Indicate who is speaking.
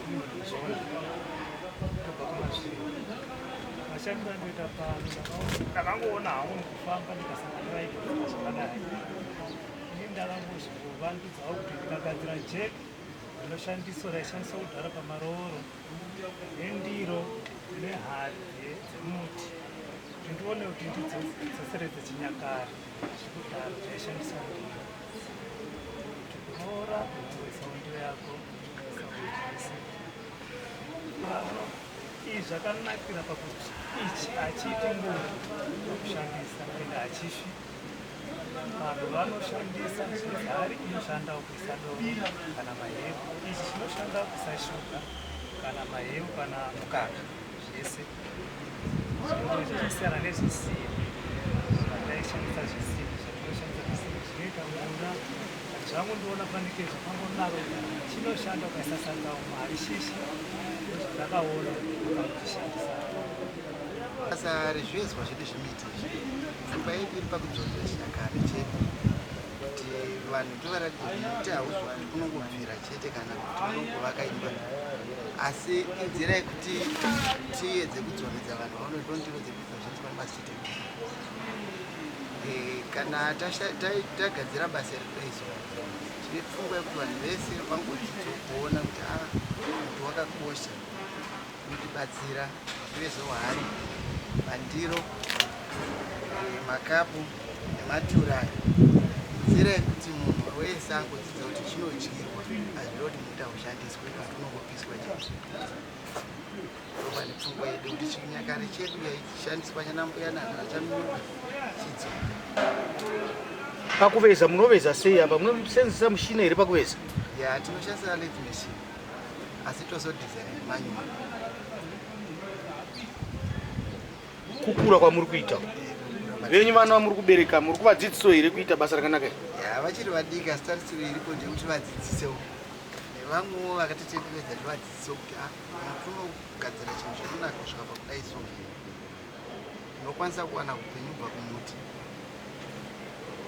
Speaker 1: Ndinozviona ndobva kuMasvingo. Mashandiro andoita pano ndakangoona hangu mukufamba ndikasangana nevaigadzira zvakadai. Ini ndakangozvivandudzawo kuti ndikagadzira jeki rinoshandiswa raishandiswa kudhara pamarooro nendiro nehari dzemuti kuti ndione kuti ndidzoseredze chinyakare chekudhara chaishandiswa ndiro kuti kuroora unongoisawo ndiro yako Izvi zvakanakira pakuti ichi hachiiti ngura pakushandisa ende hachifi. Vanhu vanoshandisa hari inoshandawo kuisa doro kana mahewu. Ichi chinoshanda kuisa shuga kana mahewu kana mukaka zvese. Zvasiyana nezvesimbi zvataishandisa zvesimbi zvatinoshandisa zvesimbi zvinoita ngura zvangu ndiona panike zvakangonaka chinoshanda ukaisa sadza umo harishishi ndozvandakaona pakuchishandisa.
Speaker 2: Basa rezvivezwa zvedu zvemiti izvi pfungwa yedu iri pakudzorera chinyakare chedu kuti vanhu tovaratidza kuti muti hauzi kuti unongobvira chete kana kuti unongovaka imba asi inzira yekuti tiedze kudzorera vanhu vaone kuti ndiro dzedu dzinoshandiswa nemadziteteguru. Eh, kana tagadzira basa iri kudai so tine pfungwa yekuti vanhu vese vangodzidza kuona kuti a ah, muti wakakosha unotibatsira zvivezo hari mandiro eh, makapu nematura ayo nzira yekuti munhu wese angodzidza kuti chinodyirwa hazviri kuti muti haushandiswe kana unongopiswa chete Ndopane pfungwa yedu kuti chinyakare chedu yaishandiswa chanambuya nana chaminuka chidzo.
Speaker 3: Pakuveza munoveza sei apa? Munosenzesa mushina here pakuveza?
Speaker 2: Ya, tinoshandisa lathe machine asi tozodesign manual.
Speaker 3: Kukura kwamuri kuita venyu vana vamuri kubereka muri kuvadzidzisawo here kuita basa rakanaka iri?
Speaker 2: Ya, vachiri vadiki asi tarisiro iripo ndeyekuti vadzidzisewo nevamwewo vakatitenderedza tivadzidzisewo kuti ah, Unogadzira chinhu chakanaka kusvika pakudai so unokwanisa kuwana upenyu kubva kumuti.